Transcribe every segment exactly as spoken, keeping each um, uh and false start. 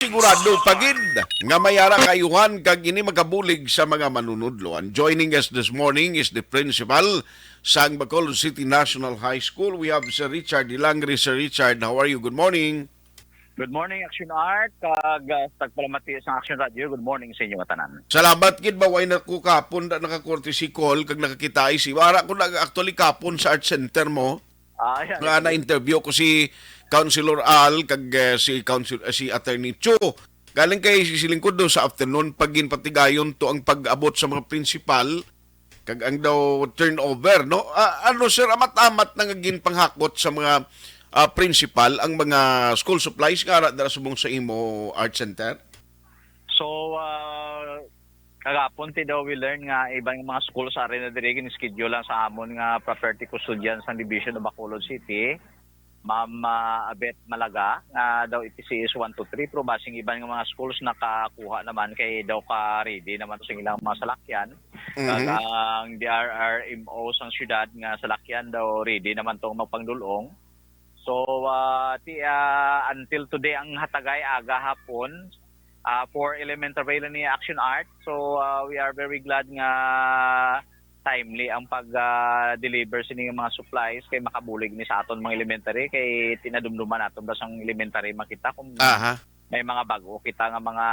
Sigurado pa gid nga may ara kaayuhan kag ini makabulig sa mga manunudlo. And joining us this morning is the principal sang Bacolod City National High School. We have Sir Richard Hilangre. Sir Richard, how are you? Good morning. Good morning, Action Art, kag, ah, tagpalamati sa Action Radio. Good morning sa inyo nga tanan. Salamat gid ba, way na ko kapon da naka-courtesy call kag nakakita si ara ko na actually kapon sa Art Center mo. Ah, yeah, nga yeah. Na-interview ko si Councilor Al kag, eh, si Council, eh, si Attorney Chu. Galing kay si Silingkod do sa afternoon pag ginpatigayon to ang pag-abot sa mga principal kag ang daw turnover, no? Ah, ano, sir, amat-amat na nga ginpanghakot sa mga, ah, principal ang mga school supplies nga ara dira subong sa imo Art Center? So, ah, kagapon ti daw we learn nga iban nga mga school sa area na diri gin-schedule lang sa amon nga property custodian sa Division of Bacolod City, Ma'am, ah, Abet Malaga, nga daw iti C S one two three, pero basing iban nga mga schools nakakuha naman kay daw ka ready naman to sa ilang mga salakyan. Mhm. Kag ang D R R M O sang syudad nga salakyan daw ready naman tong magpangdulong. So, ah, ti, ah, until today ang hatagay aga hapon, ah, for elementary lang ni Action Art. So, ah, we are very glad nga timely ang pag, ah, deliver sini nga mga supplies kay makabulig ni sa aton mga elementary kay tinadumduman naton ba sang elementary makita kung Aha. may mga bag-o kita nga mga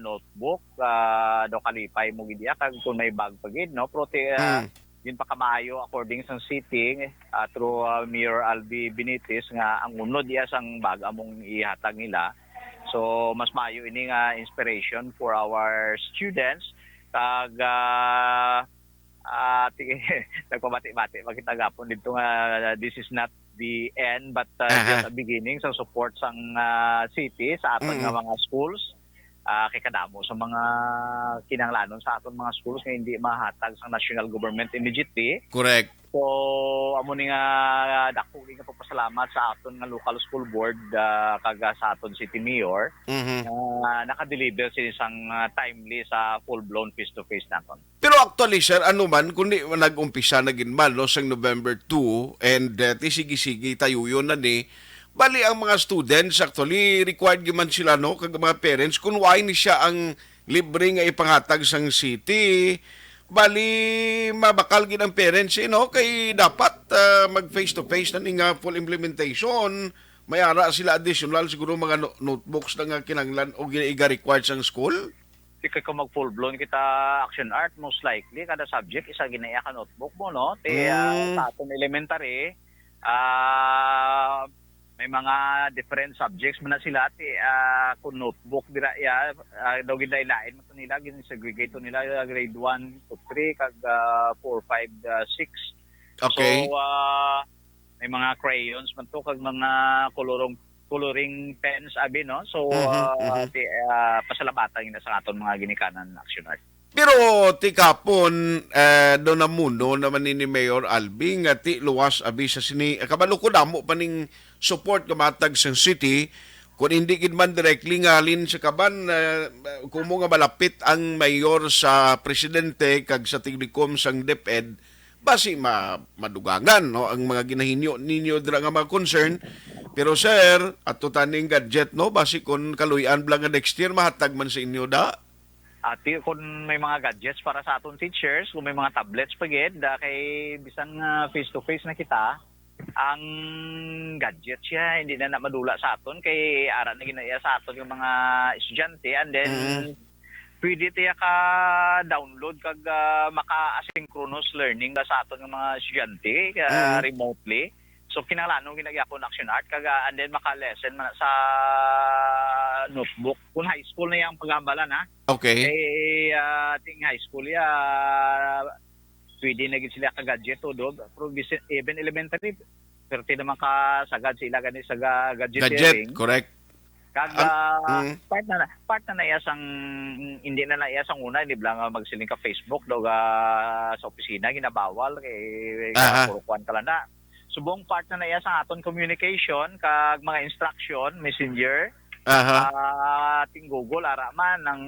notebook, ah, daw kalipay mo gid iya kag kung may bag pa gid, no? Pero ti, ah, Mm. ginpakamaayo according sa city, ah, through, ah, Mayor Albi Benitez nga ang unod iya sang bag among ihatag nila. So, mas maayo ini nga inspiration for our students. Kag, ah, ah, ti-, nagpabati-bati pa kita gapon dito nga this is not the end but, ah, Aha. just a beginning sa support sang, ah, city sa aton Aha. nga mga schools. Ah, kay kadamo sa mga kinahanglanon sa aton mga schools nga hindi mahatag sa national government immediately. Correct. So, amo ni nga dako nga pagpasalamat sa aton nga local school board, ah, kag, ah, sa aton city mayor Mhm. nga naka-deliver sila sang, ah, timely sa full-blown face-to-face naton. Pero actually, sir, ano man, kung di man nag-umpisa na gid man, no, sang November two, and, uh, ti sige-sige, tayuyon na ni, bali ang mga students, actually, required gid man sila, no, kag mga parents, kung why ni siya ang libre nga ipanghatag sang city, bali, mabakal gid ang parents, eh, no, kay dapat, uh, mag face-to-face na ni nga full implementation, may ara sila additional, siguro mga no-, notebooks na nga kinahanglan o gina-, iga-required sang school? Di kay kung mag full blown kita action art, most likely kada subject isa ginaiya ka notebook mo, no? Ti, ah, Mm. sa aton elementary, ah, may mga different subjects man na sila. Ti, ah, kung notebook dira iya, ah, daw ginlain-lain mo to nila, gin-segregate to nila, ah, grade one to three, kag, ah, four, five, ah, six. Okay. So, ah, may mga crayons man to, kag mga kolorong coloring pens abi, no? So, Mhm, ah, mhm. ti, ah, pasalamatan gid na sa aton mga ginikanan action art. Pero ti kapon, eh, do namuno naman ni, ni Mayor Albi nga ti luwas abi sa sini, eh, kabalo ko damo pa ning support nga matag sa city, kung hindi gid man directly nga halin sa kaban, eh, kumo nga malapit ang mayor sa presidente kag sa tigdikom sang DepEd, basi ma-, madugangan, no, ang mga ginahinyo ninyo dira nga mga concern. Pero, sir, ato taning gadget, no, basi kun kaluy-an bala nga next year mahatag man sa inyo da. Ati, kun may mga gadgets para sa aton teachers, kung may mga tablets pa gid, da kay bisan nga face to face na kita, ang gadget siya hindi na, na madula sa aton kay ara na ginaiya sa aton yung mga estudyante, and then Mm. pwede tiya ka download kag, ah, maka-asynchronous learning sa aton nga mga estudyante, ah, Mm. remotely. So, kinahanglanon ginagyapon action art kag, ah, and then maka-lesson man sa notebook. Kung high school na yang paghambalan, ha? Okay. Eh, ah, ting high school ya, pwede na gid sila ka gadget, todo. Pero bisi-, even elementary, perte naman ka sagad sila gani sa ga-, gadget Gadget, sharing. Correct. Kag, Ang ah, mm. part na, na, part na na iya sang, hindi na na iya sang una, hindi bala nga magsiling ka Facebook, daw ga, sa opisina, ginabawal, kay Aha. Kurukuan ka lang na. Subong part na na iya sang aton communication, kag mga instruction, messenger, Aha. ah, ting Google, ara man, ang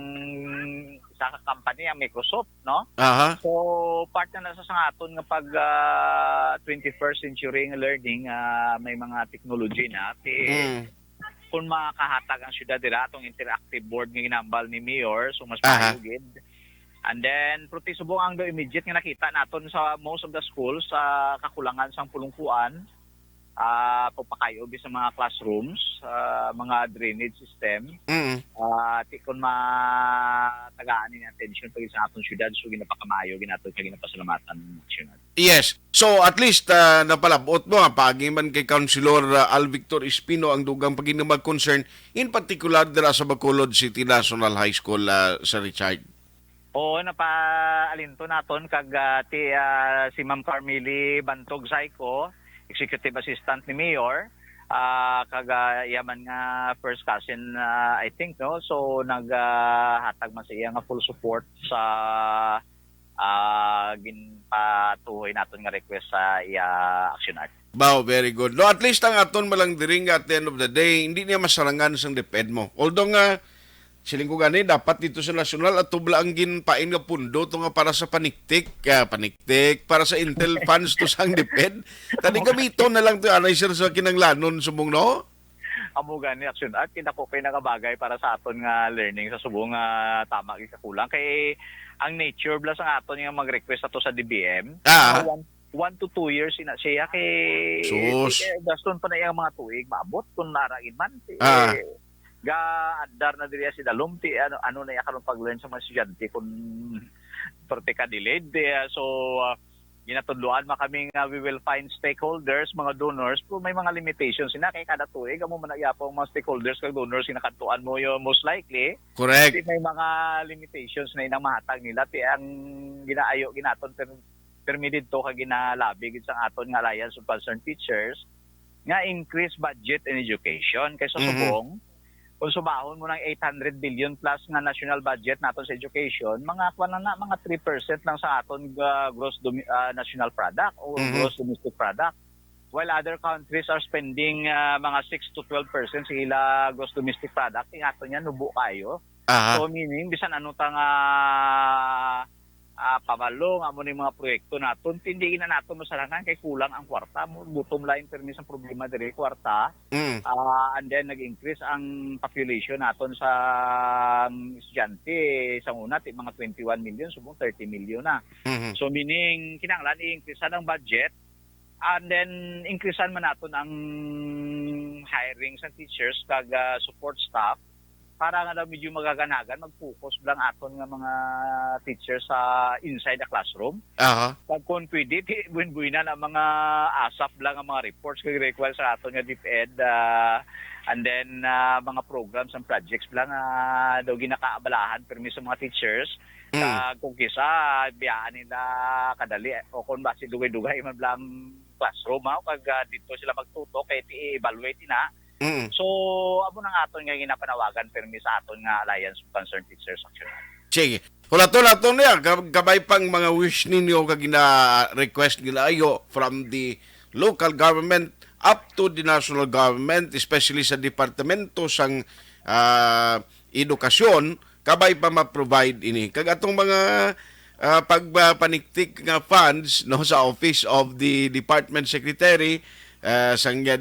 isa ka company, ang Microsoft, no? Aha. So, part na na sa, sa aton nga pag, ah, twenty-first century nga learning, ah, may mga technology na. Ti, Mm. kung makahatag ang syudad dira atong interactive board nga ginambal ni Mayor, so mas Aha. maayo gid. And then, pero ti subong ang daw immediate nga nakita naton sa most of the schools, sa kakulangan sang pulungkuan, ah, pagpakayo sa mga classrooms, ah, mga drainage system, Mm. ah, ti kon matagaan ni attention pa gid sa aton syudad, so ginapakamaayo gid naton kag ginapasalamatan ang aksyon. Yes. So, at least, ah, napalabot mo, ah, paagi man kay Councilor, ah, Al Victor Espino ang dugang pag-inumag concern, in particular dira sa Bacolod City National High School, ah, Sir Richard. Oo, napaalinto naton kag, ah, ti, ah, si Ma'am Carmely Bantog Saico, Executive Assistant ni Mayor, ah, kag, ah, iya man nga first cousin, ah, I think, no? So, nag, ah, hatag man sa iya nga full support sa, ah, ginpatuhoy naton nga request sa iya action art. Wow, very good. No, at least ang aton malang diri nga at the end of the day, hindi niya masarangan sang DepEd mo. Although nga, siling ko gani, dapat dito sa nasyonal, ato bala ang ginpain nga pundo to nga para sa paniktik, ah, paniktik, para sa Intel funds to sang DepEd. Tani gamiton na lang to, anay, sir, sa kinanglanon subong, no? Amo gani, action art, kinako kay nakabagay para sa aton nga learning sa subong nga tama gid ka kulang. Kay ang nature bala sa aton nga mag-request ato sa D B M, Ah. one, one to two years ina siya kay Sus. kay gaston pa na iyang mga tuig maabot kung nara gid man. Ti, Ah. ga-andar na diri si Dalom, ti, ano, ano na iya karon pag-learn sa mga estudyante kung parte ka delayed. Ti, ah, so, ah, ginatudloan man kami nga we will find stakeholders, mga donors, pero may mga limitations sina kay kada tuig amo man na gyapon ang mga stakeholders kag donors nga nakadtuan mo, yung most likely. Correct. Di may mga limitations na inang mahatag nila. Ti ang ginaayo gid naton per, permi didto kag ginalabi gid sang aton nga Alliance of Concerned Teachers nga increase budget in education kay sa Mhm. subong kung sumahon mo ng eight hundred billion plus nga national budget naton sa education, mga kuwan na, na, mga three percent lang sa aton, ah, gross domi-, ah, national product o Mhm. gross domestic product. While other countries are spending, ah, mga six to twelve percent sa ila gross domestic product, ang aton yan, nubo kayo. Aha. So, meaning, bisan ano ta nga, ah, pabalo nga amo ni mga proyekto naton, hindi na naton masarangan kay kulang ang kwarta. Mo, bottom line, permi sang problema diri, kwarta. Mm. Ah, and then, nag-increase ang population naton sa estudyante. Sa una, ti mga twenty-one million, subong thirty million na. Mhm. So, meaning, kinahanglan i-increase ang budget. And then, increasean man naton ang hiring sa teachers kag, ah, support staff para nga daw medyo magaganagan, mag-focus lang aton nga mga teachers sa inside the classroom. Aha. Pag kung pwede, di, buin-buinan ang mga asap lang ang mga reports kag request sa aton nga DepEd, ah, and then, ah, mga programs and projects lang, ah, daw ginakaabalahan permi sa mga teachers. Mm. Ah, kung kisa, biyaan nila kadali, o kung basi dugay-dugay man lang classroom, ha, kag, ah, dito sila magtuto, kay i-evaluate na. Mm. So, amo nang aton nga ginapanawagan permi sa aton nga Alliance of Concerned Teachers Action. Sige. Kung ato nato niya, kab-, kabay pang mga wish ninyo kag gina-request nila ayo from the local government up to the national government, especially sa departamento sang, ah, edukasyon, kabay pa ma-provide ini. Kag atong mga, ah, pagpaniktik nga funds, no, sa Office of the Department Secretary, ah, sang